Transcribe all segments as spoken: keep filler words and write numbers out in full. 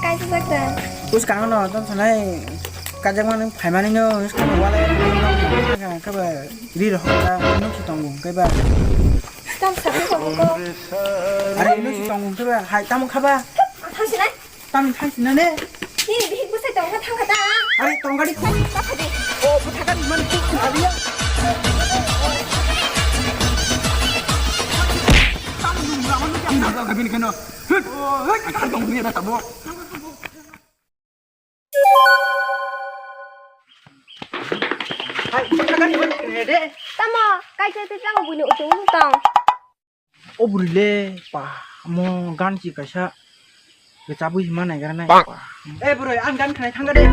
Kaisa jakta. Bwskang no tong sanai kajak mani phaimani no bwskang wala kaba ri rok ka nuk si tongo kaba. Tam sa ko ko. Are nuk si tongo kaba hai tam khaba. Thang sinai. Tam thang sinane. Ni bihik bwsai tongo thang kha ta. Are tong gari khong. Ta kha di. O bwtha gari man tu abiya. Tam nung ramanu jang na ga bin keno. Hut. Hut. Ka tong ni da tabo. Hai, bwtha gari man kene de. Tamo, kaisa te tamo buini utung tong. O bwrwi le, pa, mo gan si kaisa. Kechabwi hima naigra nai. Bang. Pa. Eh, bwrwi, ang gan khnai thangga de.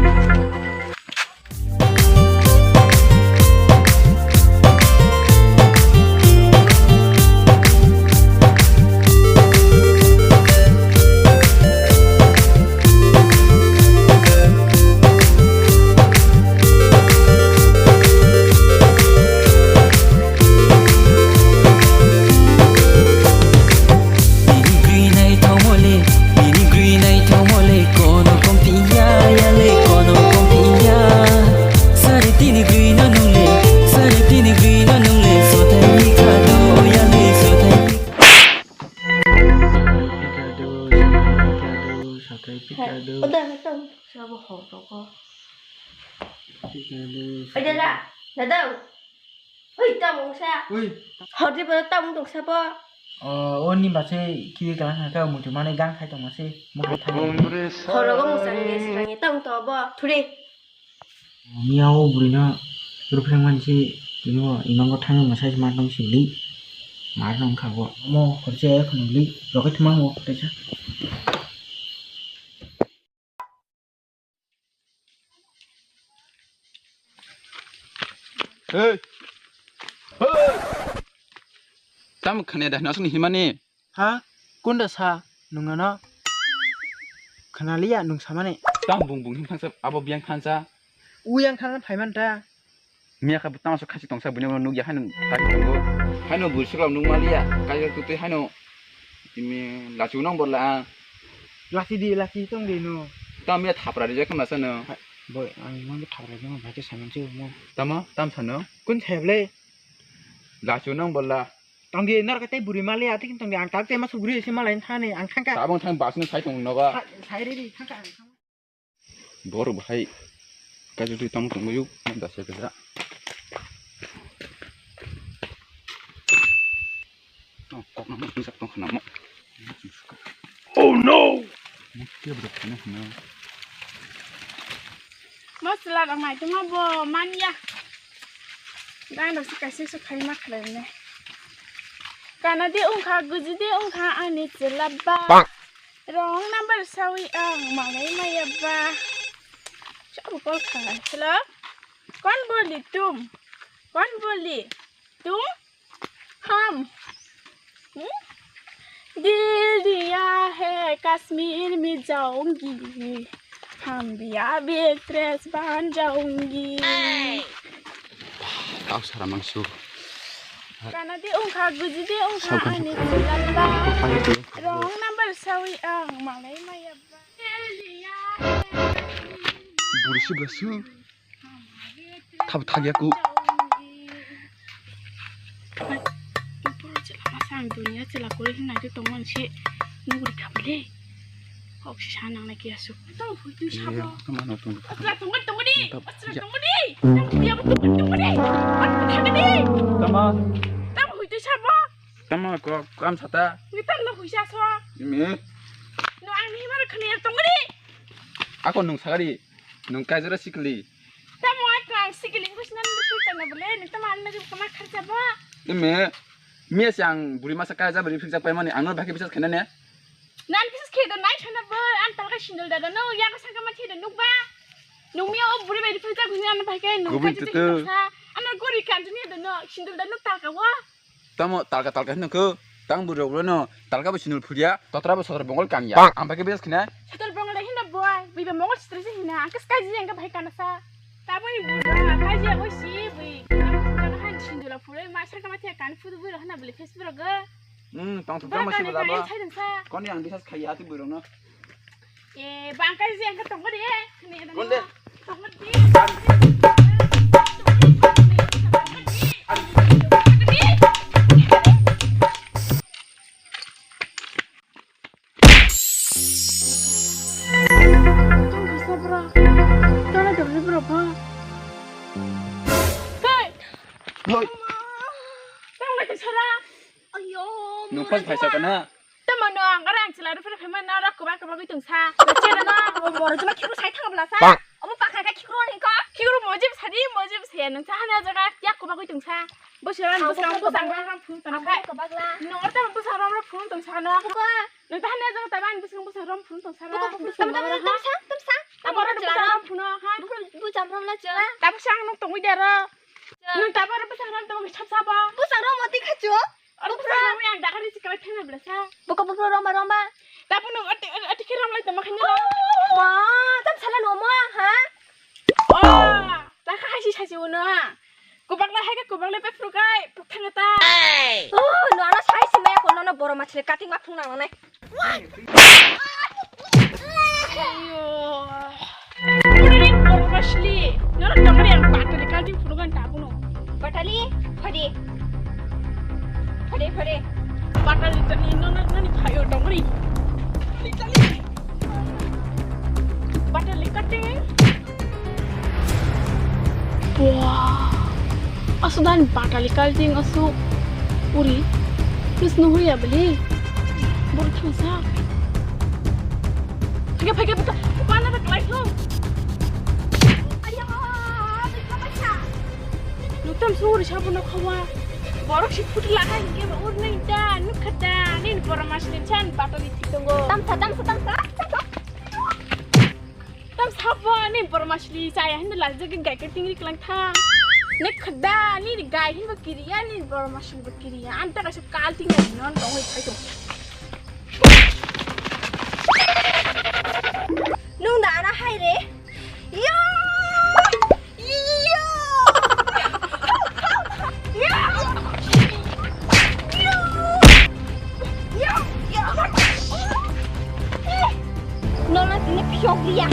Bini gwi naithokmole, bini gwi naithokmole, kono kong piya yale, kono kong piya. Sari tini gwi no nungle, sari tini gwi no nungle, sothai bikha do yale, sothai bikha. Pika do, pika do, sothai pika do. Oda, oda, sabo hor roko. Pika do, Oda, sothai. Dada. Oi, tamung sa. Oi. Hor di ba tamung tong sa bo. O, o ni ba se ki kala ha ka mutu mane gan khai tong ma se. Mo khai thani. Horo go musang ni srang ni tamung to bo. Thuri. Miya o buri na rupheng man si tini bo imang go thang ma sai ma tong si li. Mar nong kha bo. Mo hor se khon li. Roket ma mo te sa. Hey! Hey! Tam khane da nasni himani? Ha? Kunda sa nungano? Khanaliya nung samani. Tam bung bung him thangsa abo biyang thansa. Uyang thangna phaiman ta. Miya kha tama so khasi tongsa buino nuk ya haino ta tongo. Haino bui sukla nuk maliya. Kaisa tutui haino. Imi lachu nang borla ang. Lasi di, lasi tong di no. Tam ya thapra di jakha masa no. Boy, ang mang thapra di mo bhai ke saman chu mo. Tama, tam sano. Kun theble? Lachu nang borla. Tong di nor ka tei buri maliya, tei tong di ang tak tei ma su buri se malai thani ang thangka. Tabong thang bus ni sai tong noga. Sai re di thangka. Bor bahai kajutwi tamo tongmio dasa kesa. Oh, kok namo tungsak tong khanamo. Oh no! Mukti abro khana khana. Masala rok nai tongma bo manya. Dang rok se kaisa se khai ma khlai ne. Kana de ungkha, guji de ungkha ani chwla ba. Wrong number sawi ang mangai maya ba. Chabu call kha. Hello? कौन बोली तुम? कौन बोली? तुम? हम? हम्म? दिल दिया है कश्मीर में जाऊंगी, हम भी अब एक ड्रेस बन जाऊंगी। Tau sara mangsu. Kana de ungkha, guji de ungkha, ani chwla ba. Wrong number sawi ang mangai maya ba. Buri si bwswk. Thabo thagya ku. Masang dunia chela kori hinai de tongman se nugri khabale. Kok si sanang na kiya su. Tamo hui tu sabo. Tamo no tong. Atla tong tong di. Atla tong di. Tamo ya tong tong di. Atla tong di. Tamo. Tamo hui tu sabo. Tamo ko kam sata. Ni tam no hui sa so. Ni. No ang ni mar khani tong di. Ako nung sagari. Nung kaijora sikli. Tamo ai kang sikli ko sinan mo sui tana bole ni tamo an mari kama kharcha ba. Eme. Miya se ang buri masa kaija buri phikjak pai mani ang no bhai khe bisas khaina ne. Nan bisas khe da nai thana bo an tal ka sindul da no ya ka sangka ma khe da nuk ba. Nung miya o buri bai phikjak ni an bhai khe nung kaija tutu. An gori kan ni da no sindul da nuk tal ka wa. Tamo talka talka hinwi kho, tang bwrwi rok no talka bo sinul phuria, totra bo sotor bongol kang ya. Ang bai khe bes khina. Sotor bongol hinna boy, bui ba mongol sitra se hina, ang khe sky jeng khe bhai kana sa. Tamo ni bui ba, kai je oi si bui, han sindula phure, ma sar kama thia kan phudu bui rok hana bole Facebook rok. Hmm, tang thuk tang ma sibula ba. Kon yang bisas khai ya ti bui rok no. Eh, bangkai je angka tongma de. Ni ada Konde? Tongma de. Tong bisa bro. Tong ada bro bro. Hei. Hoi. Tong ada sara. Ayo. Nung pas phaisa kana? Tamo no ang arang chila ru phre phema na rak kuba kuba gui tungsa. Chera na. Moro jima khiku sai thang bla sa. Omo pakha ka khiku ni ko. Khiku mo jib sadi mo jib se nung sa hana jaga yak kuba gui tungsa. Bo se ran bo sa bo sa ram phung tang khai. Ko bagla. No ta bo sa ram phung tungsa no. Ko. Nung ta hana jaga ta ban bo sa bo sa ram phung tungsa. Ko ko phung tungsa. Tam sa tam sa. Abo ram phung no ha. Bu jam ram la cha. Ta bo sa nung tong wi dero. Nung ta bo ram bo sa ram tong wi chap sa ba. Bu sa ram mo ti kha chu. Aro bwsarok rok yang dagar isi kalai thangna bwlasa. Boko boko roma roma. Tabuk nung ati ati khe romlai tongma khaino. Ma, tam sala no ma ha? Oh, ta kha haisi sasi uno ha. Kubak la hai ka kubak le pe phrukai puk thanga ta. Oh, no ano sai si maya ko no no boro machile kating ma phung nang nai. Ayo. Ini borok asli. Noro tongri ang batali kalti phuru kan tabuno. Batali, phadi. Phadi, phadi. Batali tani noro nani phayo tongri. Batali tali. Batali kate. Wah. Asu dan batali kalti asu uri. Terus nuhuri ya beli. Borok thangsa. Phaiga, phaiga, phaiga. Bana da klai thung. Ayo, nutam suri sabu no khawa. Borok si phutu laga hingke ba ur nai da, nukha da, nini borok mas ni chan batali thik tongo. Tamsa, tamsa, tamsa. Tam sabo ni borok masli chaya hinda lajak gai ka tingri klang thang. Ne khada ni gai hinba kiriya ni borok masli ba kiriya. Anta kaisa kal tingri non tong hoi khai tong. Nung da ana hai re. Yo! Yo! Yo! Yo! Yo! Yo! Nono tini phiok dia.